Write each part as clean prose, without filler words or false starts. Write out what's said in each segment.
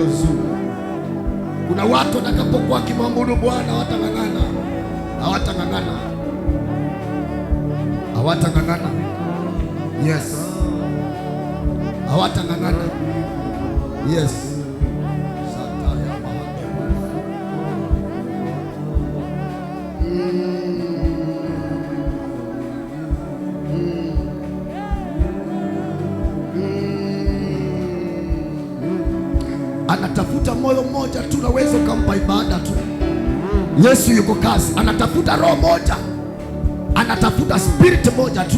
hilo zuri. Kuna watu watakapokuwa wakimwabudu Bwana hawatang'ang'ana, hawatang'ang'ana, hawatang'ang'ana. Yes, hawatang'ang'ana. Yes. Sataya mahali. Anatafuta moyo mmoja tu, unaweza ukampa ibada tu. Yesu yuko kazi, anatafuta roho moja, anatafuta spirit moja tu,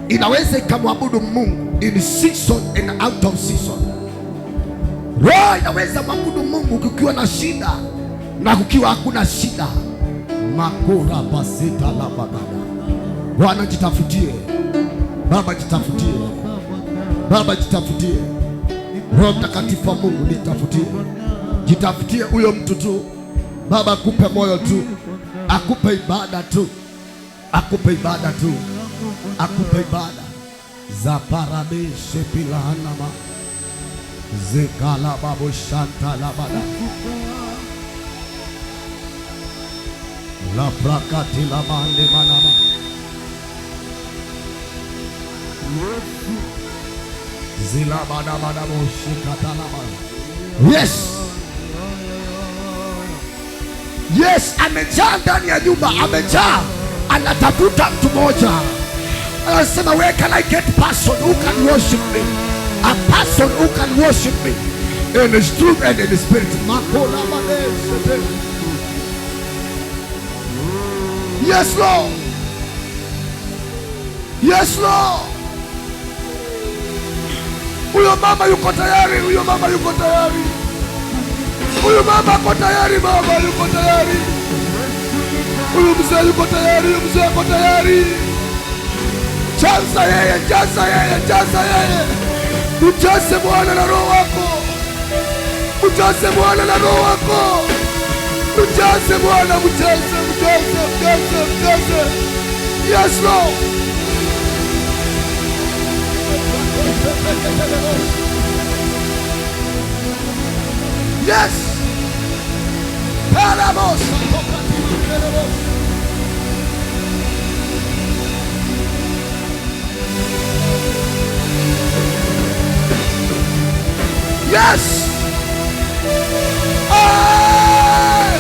inaweza ikamwabudu Mungu in season and out of season. Roho inaweza mwabudu Mungu kukiwa na shida na kukiwa hakuna shida. Makura pasita la bagada. Bwana jitafutie, Baba jitafutie, Baba jitafutie, Roho Mtakatifu wa Mungu nitafutie, jitafutie huyo mtu tu. Baba akupe moyo tu, akupe ibada tu, akupe ibada tu, akupe ibada zaparabeshe pilanama zekala babu shanta labada la prakati la mande manama zilabada bada shikatalama. Yes, amejaa ndani ya nyumba, amejaa, anatafuta mtu mmoja. Anasema, "Where can I get person who can worship me? A person who can worship me in his truth and in his spirit." Makola mane. Yes, Lord. Yes, Lord. Huyo mama yuko tayari, huyo mama yuko tayari. Huyu mama ako tayari, baba yuko tayari. Huyu mzee yuko tayari, huyu mzee ako tayari. Jaza yeye, jaza yeye, jaza yeye. Mjaze Bwana na roho wako. Mjaze Bwana na roho wako. Mjaze Bwana, mjaze, mjaze, mjaze, mjaze. Yes, Lord. Yes. Paramos. Yes. Ah!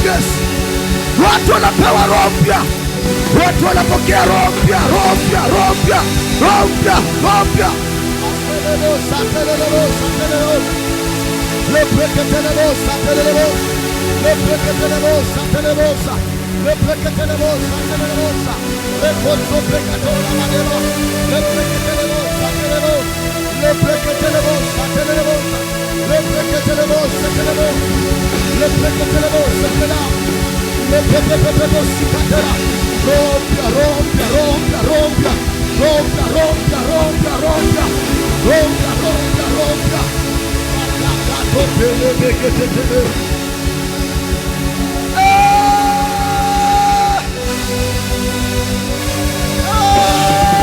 Yes. Watu wanapewa roho mpya, watu wanapokea roho mpya, roho mpya, roho mpya, roho mpya, roho mpya. Roho mpya, roho mpya, roho mpya, roho mpya, roho mpya, roho mpya, roho mpya, roho mpya, roho mpya, roho mpya, roho mpya. Ah! Ah!